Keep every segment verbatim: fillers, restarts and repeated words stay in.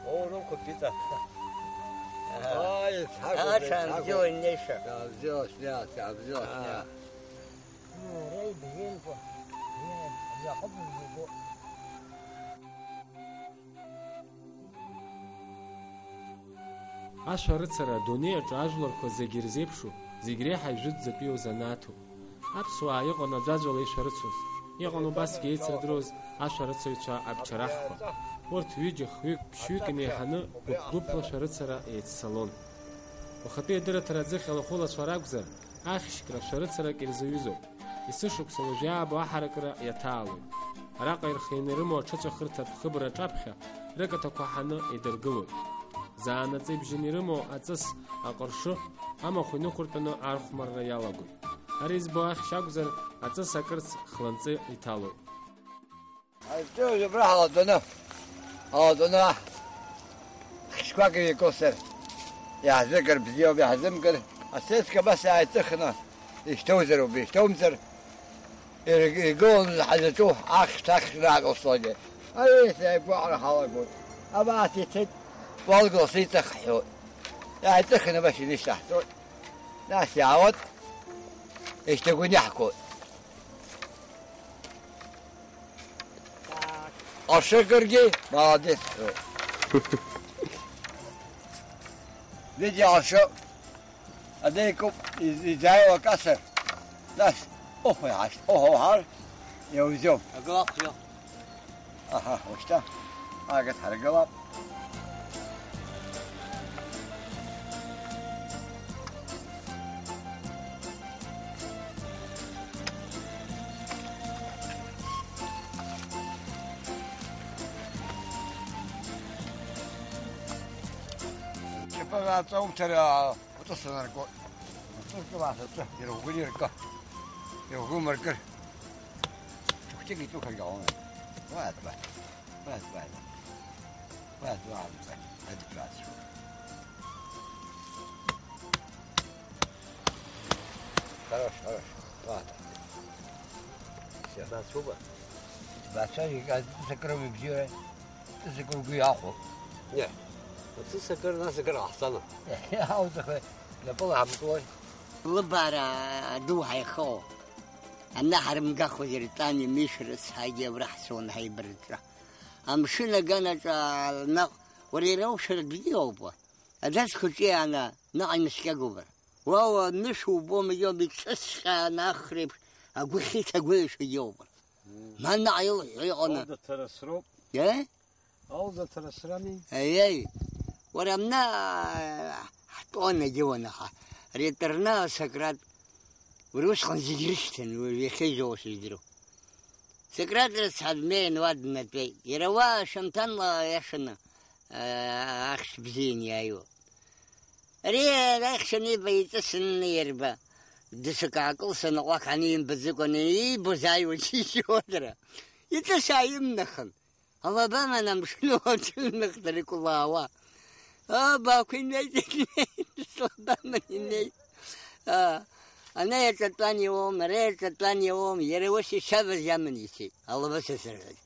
Оурокәа биҵа. Ой, цәҳагәа, Аша цәҳагәа. Амзио инеиша. Амзио шьна, амзио шьна. Ара ибзиамкәа, иахәыԥ мгәы. Ашәарыцара адунеи аҿы ажәларқәа зегьы ирзеиԥшу, зегь реиҳа ижәытәӡатәиу занааҭуп. Аԥсуаа иҟан аӡәаӡәала ишәарыцоз, иҟан убасгьы еицырдыруаз ашәарыцаҩцәа абчарахқәа. Урҭ ҩыџьа, хҩык, ԥшьҩык инеиҳаны гәыԥ-гәыԥла шәарыцара еиццалон. Уахатәи адырраҭара аӡыхь алахәылацәа ракәзар, ахьшькра шәарыцарак ирзаҩызоуп. Есышықәса уажәы аабо аҳаракыра иаҭаалоит. Араҟа ирхианы ирымоу аҽыҵәахырҭатә хыбра аҿаԥхьа рыкаҭақәа ҳаны идыргылоит. Заанаҵы ибжьаны ирымоу аҵыс, аҟыршы, амахә инықәыртәаны архәмарра иалагоит. Ари збо ахьшь акәзар, аҵыс акырц хланҵы иҭалоит. Ҳазҿу абра ҳалатәаны, ҳалатәаны хьшьқәак еикәысыр, иаҳзыгар бзиоуп, иаҳзымгар, асеҭк абас иааиҵыхны ишьҭоузароуп, ишьҭоумҵар, ир-, иргыланы ҳазҿу ахьшь ахьшь раакылсуагьы. Ари сеигәаҟра ҳалагоит. Абас ицеит, уалгала сеиҵыхҳәоит. Иааиҵыхны абас инышьҭаҳҵоит. Нас иаауеит, ишьҭагәаны иаҳгоит. Ашыкыргьы молодец. Видео ашо. Адейкуп изаиуа касыр. Нас, охо иҳашт, охо уҳар, иаузиоу. Агалахәжәо. Аҳа, ушьҭа. Ага, дҳаргылап. Шьапыла аҵаумҭара уҵыс анаркуа. Уҵыс кылааса ҵы, иара угәы иркы. Иара угәы мыркыр. Чухтик итәы хыргьаланы. Уа, атәа. Уа, атәа. Уа, атәа, атәа. Атәа. Хорош, хорош. Ладно. Всё. Бацуба? Бацәажәеит, ҵысакыра уи бзиара, ҵысакыра угәы иахәо. Не, ҵысакыр, насакыр ҟаҳҵама? Иаҳауҵахеит, напыла ҳамкуан. Лыбаара ду ҳаихоу. Амна ҳарымгахуазар, Тани Мишә рыцҳагьы абра ҳцон ҳаибарҵра. Амшын аганаҿ наҟ, уара иара ушәара бзиоуп уа. Аӡаӡ хәыҷы иаана, наҟ инаскьагоуп. Уа, уа, мыш убом, иоуп, иҿыцҟьааны ахреиԥш, агәы хьыҭагәеишәа иоуп. Ма наҟ илҳәо иҟаны. Алдаҭара сроуп. Е? Алдаҭара срами? Аиеи. Уара, мна, ҳтәон егьыуан, аха, ретарна Сократ, уара усҟан зегь рышьҭан, уажә иахьа изоуа сыздыру. Сократ рыцҳа днеин уа днатәеит. Иара уа шамҭанла иашаны, аа, ахьшь бзиан иааиуа. Ари аихьчаны иба иҵысны иарба. Дысык аакылсны ҟәак анимбаӡакәаны иибоз ааиуан џьишьуа дара. Иҵыс ааимнахын. Алабама амшын уаҵәынахт дара икәлаауа. Абаақәа инеит, инеит, слабаман инеит. Аа, ана иаҿатәан иоуам, ара иаҿатәан иоуам, иара ус ишаваз иаман ицеит, алаба сасырҳәоит.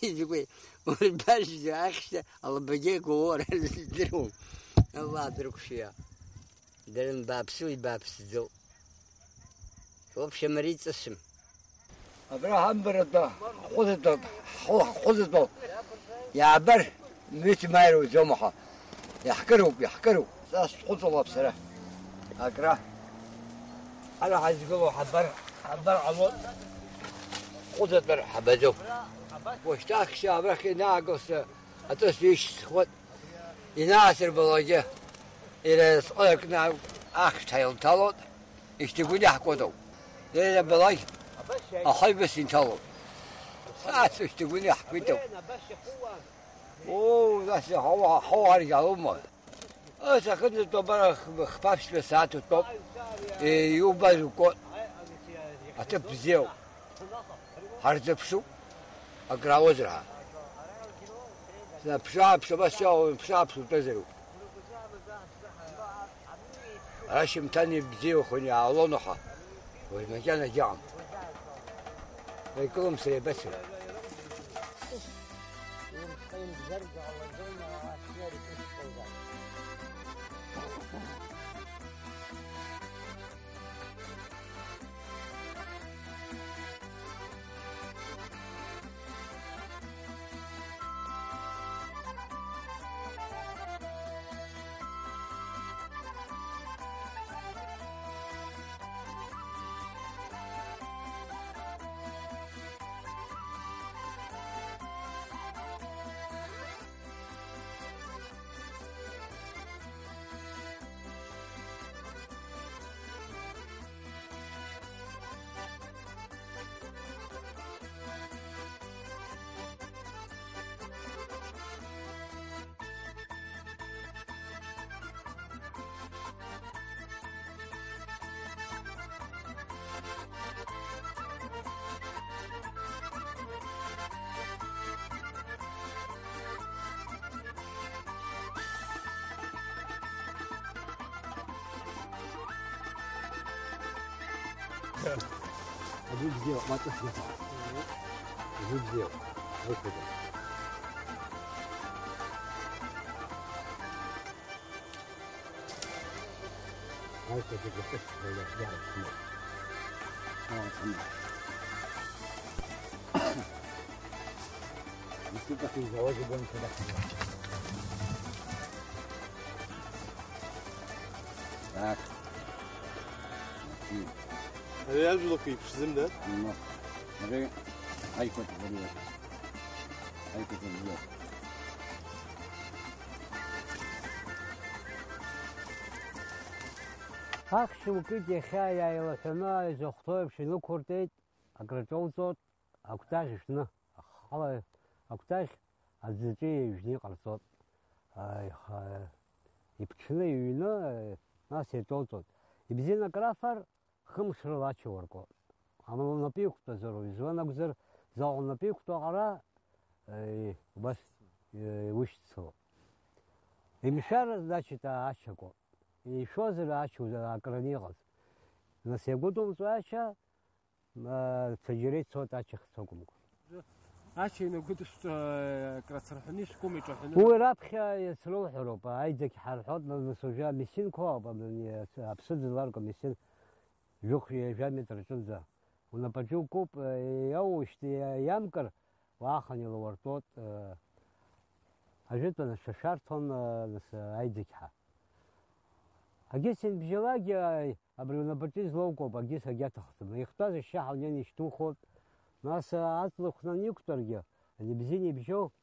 Изакәи, урбажәӡа ахьшьцәа алабагьы гәоура здыруам. Аллаҳ дрықәшәиа. Дара нбааԥсуи бааԥсӡоу. Вообще, мариҵысым. Абра ҳамбаратәа, ҳхәыҵатәа, ҳхәы-, ҳхәыҵатәоуп. Иаабар, мҩыҭ имааир уӡом, аха иаҳкыроуп, иаҳкыроуп. Са схәыҵалап сара. Акра. Ара ҳазгылоу ҳабар, ҳабар ҟало. Ҳхәыҵатәар ҳабаӡом. Ушьҭа ахьшьцәа абрахь инаагоз, аҵыс ишьҭхуеит. Инаасырбалакгьы, иара сҟы акны ахьҭа илҭалоит, ишьҭагәын иаҳкуатоуп. Иара балак ахаҩбас инҭалоуп. Ас ишьҭагәын иаҳкуитоуп. Уу, нас иаҳауа, ҳауа аргьалоума? Ас ахынӡатәоуп, ара х-, хԥа-ԥшьба сааҭ утәоуп. Е, иубаз укот. Аҭыԥ бзиоуп. Ҳарзыԥшуп, акрауазар ҳәа. Снаԥшы-ааԥшы, абас иҟоу, ԥшы-ааԥшы утәазароуп. Ашьымҭан ибзиахоны иаалон, аха уажә макьанагь ыҟам. Икылымсыр еибацоит. Аӡәы ибзиоуп, маҷк сныҳәа. Аӡәы ибзиоуп. Аиқәаҵа. Аиқәаҵа, аиқәаҵа, иара, иара, иара. Ала, ала. Исыҟахьеи, зауазеи бон сыдахьуа. Так. Максим. Ари ажәлақәа иԥшӡам, да? Ма. Ари аиқәаҵа, ари. Аиқәаҵа бзиоуп. Ахьшь лкит иахьа иааилаҳәаны, изахәҭоу еиԥш инықәыртәеит, акраҿоуҵоит. Акәтаӷь шәны, ахала акәтаӷь аӡаҿы еижәны иҟарҵот. Аиха, иԥҽны иҩны, нас иаҿоуҵот. Ибзианы акрафар, хымш рыла ача уаркот. Амала унапы иқәтәазароуп, изуан акәзар, заҟа унапы иқәтәоу аҟара, еи, убас, еи, иушьцыло. Имшәар, значит, ачакәа. Ишәозар, ача акраны иҟаз. Нас иагәыдумҵо ача, Ма, ҽаџьара ицоит ача хцәакәымкәа. Ача инагәыдысҵо, крацырҳәны ишәкума, иҿаҳәаны? Уи раԥхьа иацрылҳәароуп, аиӡагь ҳарҳәоит, нас уажәы амесинқәа ауп, амни-, аԥсыӡ зларку амесин, жәохә-ҩажәа метр аҿынӡа. Унапаҿы укуп, иоуижьҭеи иамкыр, уаахан илауартәуеит, ажәытәан ашәа шәарҭон, нас аиӡагь ҳа. Агьыс ианбжьалакгьы, Абри унапаҿы излоукуп, агьыс агьаҭахӡам. Ихтәаз ашьшьаҳәа унеины ишьҭухуеит. Нас, аҵла хәны аниқәтәаргьы, ани бзианы ибжьоу,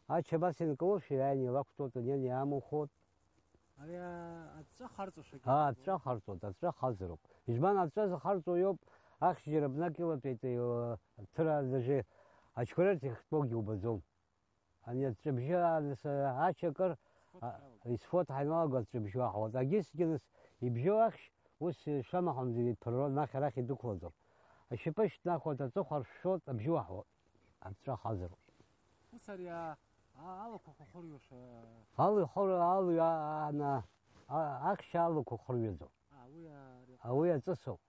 ача абас инкылошәа иааины илақәтәоит, унеины иаамухуеит. Ари, а, аҵәҵәа харҵошәагьы. Аа, аҵәҵәа харҵоит, аҵәҵәа хазароуп. Избан, аҵәҵәа зыхарҵо иоуп, ахьшьџьара бнак илатәеит, э, ҭыра даже ачқәа рырҭ иахьтәоугьы убаӡом. Ани аҵәҵәабжьы ааныс, ачакыр, а, исфоит ҳаиналага аҵәҵәабжьы уаҳауеит. Агьысгьы нас ибжьоу ахьшь, ус шамаҳамзар иԥыррон, нахь арахь идәықәлаӡом. Ашьапы шьҭнахуеит, аҵыхәа аршәшәоит, абжьы уаҳауеит. Аҵәҵәа хазароуп. Ус ари а-, а-, алақәа хәахәырҩоша. Алҩа хор-, алҩа, а-, ана-, а-, ахьшь алақәа хырҩаӡом. А, уи ари. А, уи аҵысоуп.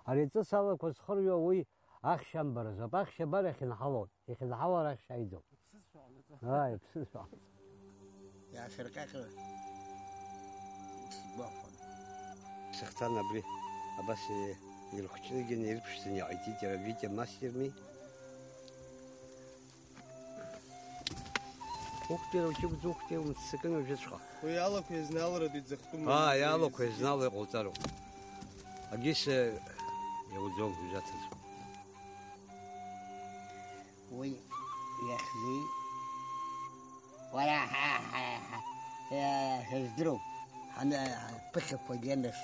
Ари аҵыс алақәа зхырҩо уи ахьшь амбаразоуп. Ахьшь абар иахьынҳалоит. Иахьынҳалар ахьшь аиӡом. Иԥсызшәа ҟанаҵо. Аа, иԥсызшәа. Иаасырҟьаҟьо сгәахәын. Сыхҭан абри абас, е, ирыхәҷныгьы ирыԥшӡаны иҟаиҵеит иара Витиа мастерми. Ухтәы иара уҷыгәӡа, ухтәы иара умццакын уажәыҵәҟьа. Уи алақәа иазналаратәи ӡахтәым. Аа, иалақәа иазналар иҟауҵароуп. Агьыс, э, иауӡом, ижаҭаӡом. Уи иахьзи, уара ҳа, ҳа, ҳа, э, ҳаздыруп. Ҳаны, ҳа, ԥыхьақәагьы аныс.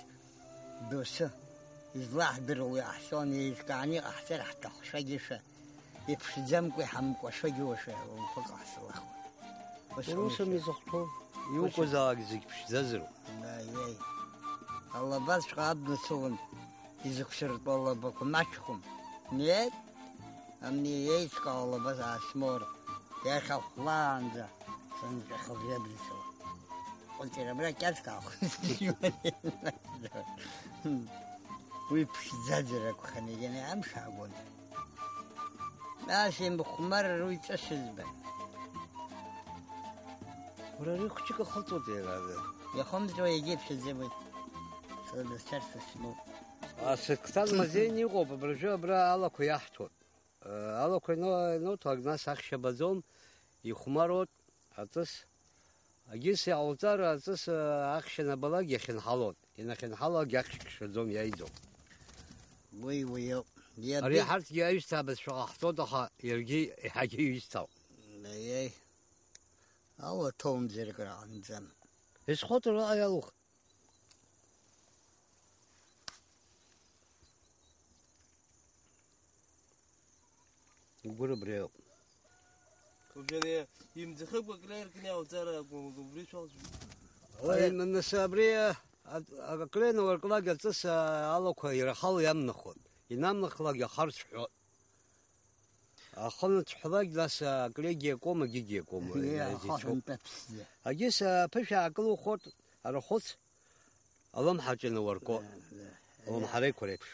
Доусы, излаҳдыруа уи ҟаҳҵон, еизкааны иҟаҳҵар ҳҭахцәагьы шәа, иԥшӡамкәа иҳамкәашогьы уашәа унхо ҟаҳҵалахуан. Ус Урусами ауми зыхәҭоу, иукәзаалак зегь ԥшӡазароуп. Аиеи. Алабаҵәҟьа абна сылан, изықәсыртәо алабақәа маҷхом. Нет, амни еиҵкаау алабаз аасмоур, иахьа хәлаанӡа сынҵәахыз ҩабзацала. Ҟәынҵәара абра кьаҿк аахәан. Уи ԥшӡаӡара акәханы, иагьаны амш аагон. Нас имыхәмарыр уи ҵыс избан. Уара ари хәҷык ахылҵуеит иара. Иахымҵуа егьиԥхьаӡамызт. Сыдызцарц сшьмоуп. Асыктан мазеин иҟоуп, абыржәы абра алақәа иаҳҭоит. Алақәа ино-, иноуҭәалак нас ахьшь абаӡом, ихәмаруеит аҵыс. Агьыс иҟауҵар аҵыс, ахьшь анабалак иахьынҳалоит, инахьынҳалалак иахьшь кшаӡом, иаиӡом. Уи, уиоуп. Ари иаби- ҳарҭгьы аҩсҭаа бызшәа ҟаҳҵоит, аха иаргьы еиҳагьы иҩсҭаауп. Аиеи. Ауа ҭоумзар акыр ҟамҵан. Исхәыцыр уаҟа иалух. Угәыр абри ауп. Убжьы ари имӡахыкәа акры иркны иауҵар акәым, убри шәалҵ. Ой, м-, нас абри, а, а, акры инауаркылак аҵыс, а, алақәа ирахало иамнахуан. Инамнахлак иахарцәҳәуан. Ахы анцәҳәлак, нас, а, акрегьы иакуам, агьигьы иакуам, Е, иазичоуп. Ахы анҭаԥсӡа. Агьыс, а, аԥышә аакылухуеит, арахәыц, алымҳаҿ инауаркуа. Да, да. Алымҳарақәа реиԥш.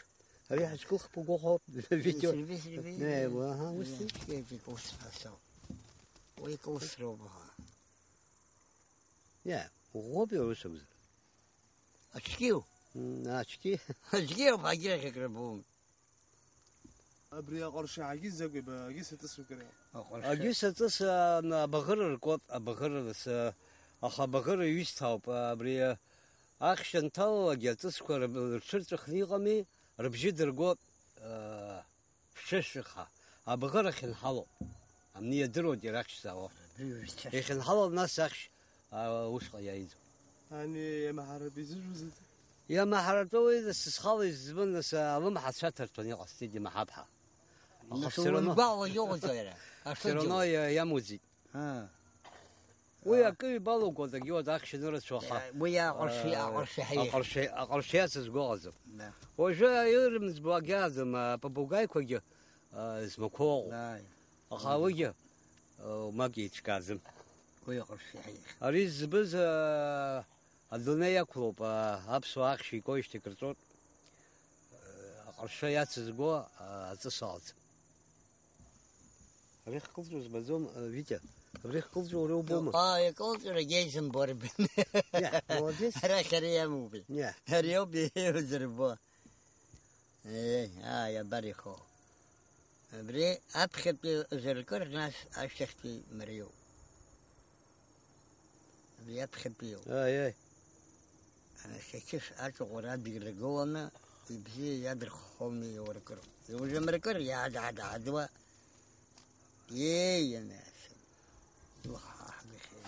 Ари ҳаҿкылхып угәахәып, видео. Исырбеит, исырбеит. Не, уаҳа, ус Е, икылсра соуп. Уи икылсроуп, аха. Иа, уӷәӷәоуп иара ус акәзар. Аҽкьу? М, аҽки. Аҽкьу, агьырахь акры бун. Абри аҟаршаҳагьы закәи ба-, агьыс аҵысугара? Аҟарша. Агьыс аҵыс, а, на-, абаӷырра ркуп, абаӷырра расы, аха абаӷырра ҩысҭаауп, а, абри, а, ахьшь анҭалалакгьы аҵысқәа рыб-, рҽырҵәахны иҟами, рыбжьы дыргоуп, а, шәшышәыха, абаӷырра ахьынҳалоуп, амни иадыруеит иара ахьшь заауа. Абри ҩышьҭа. Ихьынҳалоуп нас ахьшь, а, усҟа иаиӡом. Ани иамаҳаратәы изыжәуазеи? Иамаҳаратәы уи схала избон, нас, алымҳацәа ҭарҭәаны иҟасҵеит имаҳаԥҳа. Аха Нас все равно, уангәаҟуа иҟоуҵои иара? Все равно иа-, иамуӡеит. Аа. Уи акы ибалоугоит, агьуа дахьшьны рацәоуха. Уи аҟарши, аа, аҟарши ҳаиҳәеит. Аҟарши, аҟарши ацызго ыҟаӡам. Да. Уажәы ирымӡбо агьааӡам, апапугаиқәагьы, аа, змақәоу ыҟоуп. Ааи. Аха уигьы, аа, мак еиҿкааӡам. Уи аҟарши ҳаиҳәеит. Ари збыз, аа, Адунеи иақәлоуп, аа, аԥсуаа ахьшь икоижьҭеи кырҵәоит, аа, аҟаршшәа иацызго, аа, аҵыс алаӡам. Абри хкылҵәо збаӡом, аа, Витиа, абри хкылҵәо уара убома? Аа, икылҵәарагьы еизымбо рбан. Иа, молодец. Арахь ари иамоуп. Иа. Ари ауп иеиуазырбо. Еи, ааи, абар ихоу. Абри аԥхьатәи зыркыр, нас ашьҭахьтәи мариоуп. Абри аԥхьатәиоуп. Ааи, ааи. Анахь ақьышә аҿаҟәара адыргыланы, ибзиа иадырххома иуркыр. Иужәамыркыр, иаадаадаадуа. Еи, ианаашьа. Уаҳа ҳгәахьеит.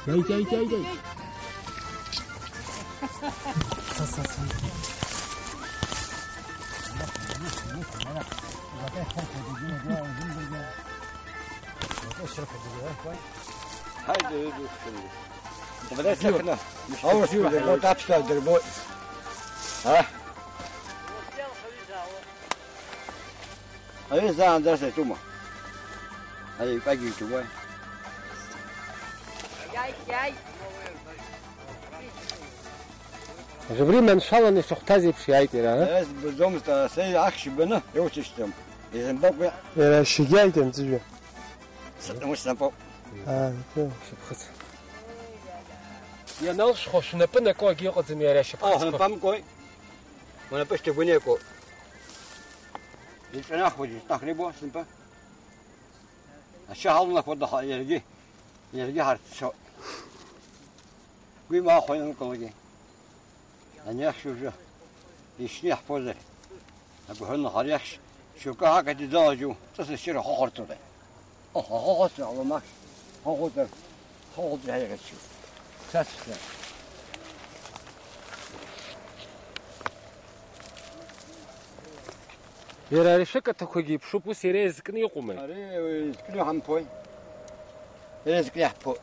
Даи, даи, даи, даи. Ҳаи, даи, даи, даи. Аурыс иуҳәо, аԥсуаа дырбоит. А? Ари заанаҵ итәума? Ари ҩкагьы итәума? Абри маншәаланы ишахәҭаз еиԥш иааит иара, а? Иара збаӡомызт, аса ахьшь ибаны иуцышьҭым. Изымбакәа. Иара ашьагьы иааит амҵәыжәҩа. Сыҟамыз снапоуп. Аа, итәы. Шьапхыц. Ианалшәхәа шәнапы наку акгьы ыҟаӡам иара ашьапхыцқәа. Снапы амкуеи? Унапы шьҭагәаны иаку. Иҿанаҳхуеит, иҿнахра ибо снапы. Ашьа ҳалнахуеит, аха иаргьы, иаргьы ҳарццо. Уи ма ахә анылкылогьы, ани ахьшь уажәы ишьны иаҳԥозар, агәаҳәара ныҟәар иахьшь, шьоукы ҳакаҭ иӡала џьу, ҵыс ашьыра ҳахәарҭода. Оҳ, ҳахәарҭа ҟалом ахьшь, ҳахәарҭар, ҳахәарҭа ҳаиӷьасшьо. Сацәца. Иара ари шәыкаҭақәагьы иԥшуп, ус иара иазкны иҟоума? Ари иазкны ҳамԥои? Иара иазкны иаҳԥо.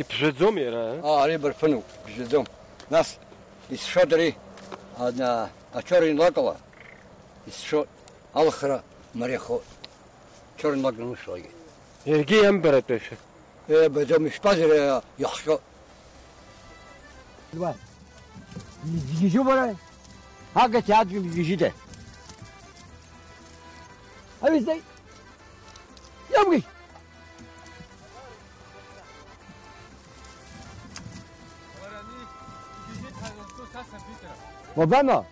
Иԥжәаӡом иара, а? Аа, ари бырфынуп, ԥжәаӡом. Нас исшоит ари, ана, ачора инлакала исшоит, алхра мариахоит. Чора инлакны ушәлагьы. Иаргьы иамбаратәы шәы. Еибаӡом, ишԥазар, иахҟьо. Два. Изгьежьу бара? Агати адгьыл изгьежьыда? Ари здай? Иамгьежь! Уабану?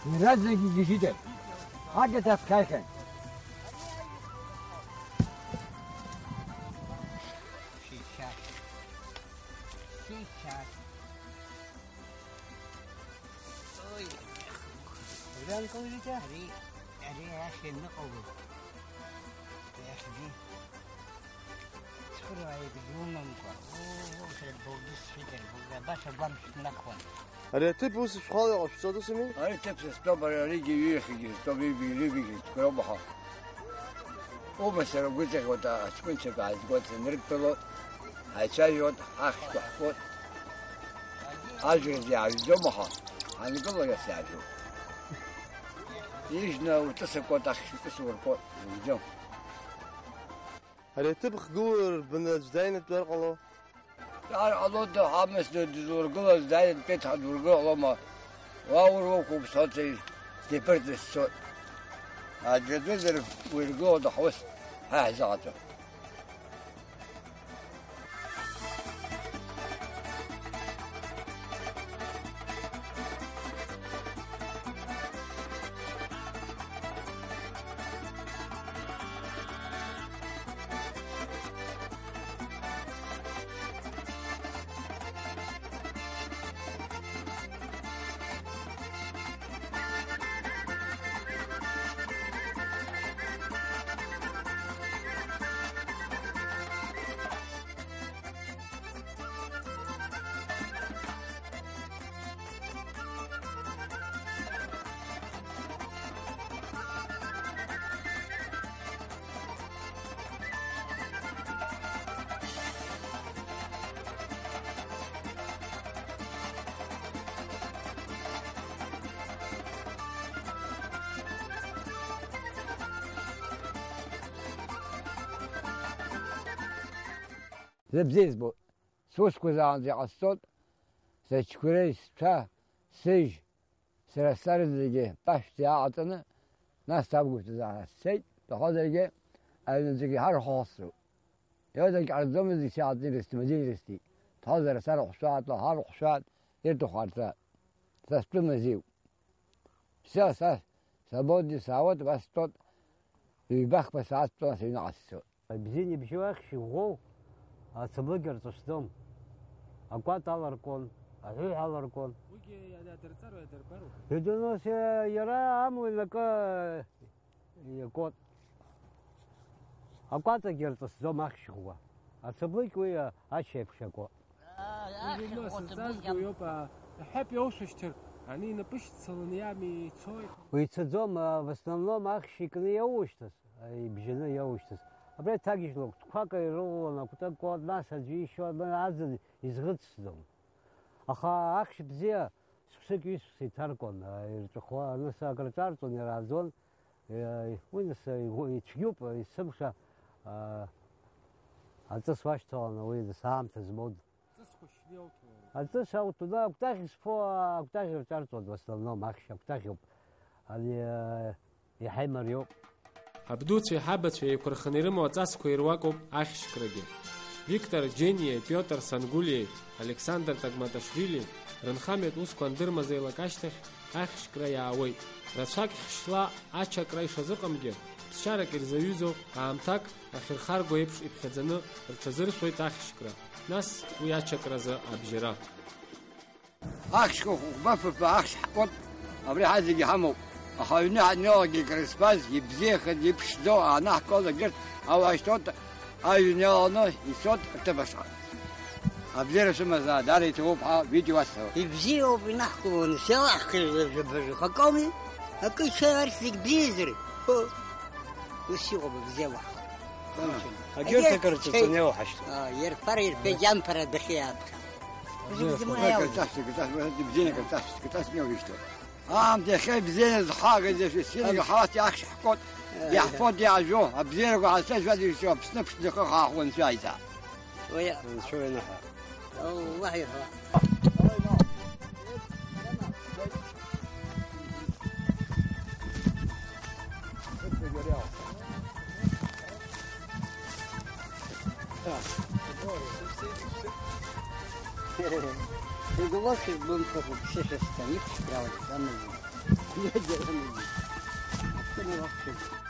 Иаразнак игьежьыда. Агьаҭа аԥхьахьан. Ой, Ранкылжьыда? Ари, ари ахьа ныҟало. Иахьагьы цхырааҩык думамкәа, уу, сара баугьы сшәит, абас агәамч снахуан. Ари аҭыԥ ус шәхала иҟашәҵода, сами? Ари ҭыԥ са стәоуп, ари, аригьы ҩыхьагьы стәоуп, ҩбагьы, ҩыжәгьы стәоуп, аха. Убас сара гәыҵахьуеит, аҷкәынцәак ааизгоит, санрыдтәалоуп, ҳаицәажәоит, ахьшьқәа ҳкуеит. Ажәразы иаажәӡом, аха ҳанкылара сиаажәуеит. Ижәны утәы сакуеит, ахьшь утәы суркуеит, иуӡом. Ари аҭыԥ хгылоу рбаны аӡә дааины дтәар ҟало? Ар ҟалоит, ҳамысны дызургылаз дааины дтәеит, ҳадургылома. Уа уруқәуп, сҳәоит, дибырҭ дысцоит. Аӡәы дызар уиргыло даҳус, ҳа ҳзаҟаҵо. Зыбзиа избоит. Сусқәа заанаҵ иҟасҵоит, сыҷкәынеи сцәа, сыжь, сара сцарызаргьы пашәӡа иааҟаҵаны, нас сабгәышәҭа сцеит, дҭахозаргьы аҩнаҵәҟьа иҳархәахысроуп. Иоуӡагь ҟарҵомызт, исиааҵны ирысҭеит, мазеи ирысҭеит. Дҭахозар сарыхәшәаат, лҳарыхәшәаат, ирҭаху ҟарҵа. Са стәы мазеиуп. Все, са свободный саауеит, уа стәоуп, ҩбахԥа саацәтәала сыҩныҟа сцоит. Бзианы ибжьоу ахьшь иӷәӷәоу ацаблыкь рҵысӡом. Акәат аларкуан, аҳәыҳә аларкуан. Уигьы иадырҵароу, иадырбароу? Идунос иара амла инакы иакуан. Акәаҵагьы рҵысӡом ахьшь ӷәӷәа. Ацаблыкь уи ачеиԥш акуан. Уи нас сҵазгьы уиоуп, а, иаҳҳәап, иоушәышьҭыр, ани инапы шьцыланы иами ицоит. Уи ицаӡом, а, в основном ахьшь икны иоушьҭыз, а, ибжьаны иоушьҭыз. Абра иҭагьежьло, кәтқәак ирылалон, акәтакәа, нас аӡәы ишьо, на-, аӡын изӷыцӡом. Аха ахьшь бзиа, шықәсык, ҩышықәса иҭаркуан, а, ирҵәахуа, аныс акрыҿарҵон, ирааӡон, а, уи нас, а, игәы-, ицәгьоуп, а, есымша, а, аҵыс уашьҭаланы, уи нас аамҭа змоуд. Ҵысқәа шьны иауҭо. Аҵыс ауҭо, да, акәтаӷь зфо, акәтаӷь ирҿарҵон, в основном, ахьшь акәтаӷьуп. Ани, э, иаҳа имариоуп. Абдуцәеи ҳабацәеи еиқәырханы ирымоу аҵасқәа ируакуп ахьшькрагьы. Виктор, Џьениа, Пиотр Сангулиеи Александр Тагматашвили рынхамҩатә усқәа андырмазеилак ашьҭахь ахьшькра иаауеит. Рацәак хьшьла ачакра ишазыҟамгьы, Ԥсшьарак ирзаҩызоу аамҭак ахьырхарго еиԥш иԥхьаӡаны рҽазыршәоит ахьшькра, нас уи ачакразы абжьара. Ахьшьқәа хәба-фба ахьшь ҳкуп, абри ҳазегьы ҳамоуп. Аха аҩны ҳаннеилакгьы крызфаз, ибзиахаз, иԥшӡоу аанаҳкылалак егьырҭ ауаа шьҭоит, аҩны иаланы ицоит рҭыԥ ашҟа. Абзиара шәымазаап, даара иҭабуп ҳәа видео уасҳәап. Ибзиоуп инаҳкыло, нас иалаҳхыз жәабаҩ акоми, акы ицәеи арҭ зегь бзиазар, ҳәы, ус иҟоуп абзиа уаҳа. Егьырҭ акыр ҵәыҵәны иауҳашьҭуп. Иарфар ирфеит, иамԥара адәахьы иаапхьа. Бзиа, бзиа, бзиа. Карташьҭа, карташьҭа, бзиа, карташьҭа, карташьҭа иауишьҭуп. Аамҭа иахьа ибзианы зҳагаз, иахьа синагьы ҳалаҭ иахьшьҳкот, иаҳфот иаажәо, абзиарақәа ҳазцәажәаз иашьо Аԥсны ԥшӡахых аахәланцәа аиҭа. Уи Анцәа ианыҳәа. Аллаҳ иҳәа. Иглохи бымпыгу психистами психологи, да, мы. Я дело не вижу. А кто не вообще?